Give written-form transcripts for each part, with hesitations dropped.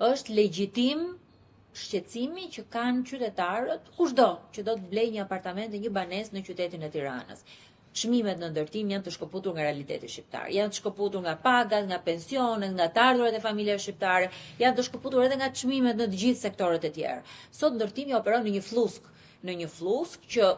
Është legjitim shqetësimi që kanë qytetarët, kushdo që do të blejë një apartament dhe një banesë në qytetin e Tiranës. Çmimet në ndërtim janë të shkëputur nga realiteti shqiptar. Janë të shkëputur nga pagat, nga pensionet, nga të ardhurat e familjeve shqiptare, janë të shkëputur edhe nga çmimet në të gjithë sektorët e tjerë. Sot ndërtimi operon në një flluskë, në një flluskë që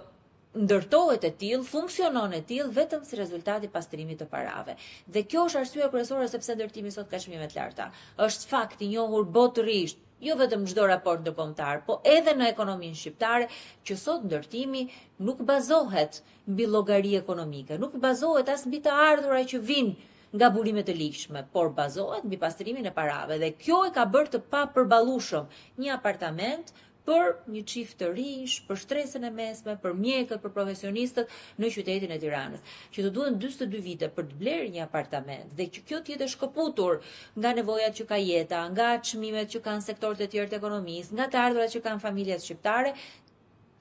ndërtohet e tillë, funksionon e tillë vetëm si rezultat i pastrimit të parave. Dhe kjo është arsyeja kryesore sepse ndërtimi sot ka çmime të larta. Është fakt i njohur botërisht, jo vetëm në çdo raport ndërkombëtar, po edhe në ekonominë shqiptare, që sot ndërtimi nuk bazohet mbi llogari ekonomike, nuk bazohet as mbi të ardhura që vijnë nga burime të ligjshme, por bazohet mbi pastrimin e parave dhe kjo e ka bërë të papërballueshëm një apartament për një çift të rinjsh, për shtresën e mesme, për mjekët, për profesionistët në qytetin e Tiranës. Që të duhen 42 vite për të blerë një apartament dhe që kjo të jetë e shkëputur nga nevojat që ka jeta, nga çmimet që kanë sektorët e tjerë të ekonomisë, nga të ardhurat që kanë familjet shqiptare,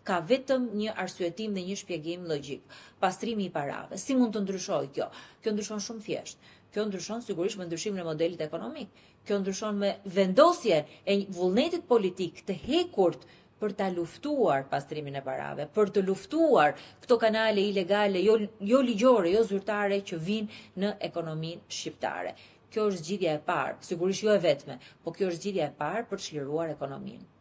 ka vetëm një arsyetim dhe një shpjegim logjik. Pastrimi i parave. Si mund të ndryshojë kjo? Kjo ndryshon shumë thjesht. Kjo ndryshon sigurisht me ndryshimin e modelit ekonomik. Kjo ndryshon me vendosjen e vullnetit politik të hekurt për ta luftuar pastrimin e parave, për të luftuar këto kanale ilegale, jo, jo ligjore, jo zyrtare që vijnë në ekonominë shqiptare. Kjo është zgjidhja e parë, sigurisht jo e vetme, po kjo është zgjidhja e parë për të çliruar ekonominë.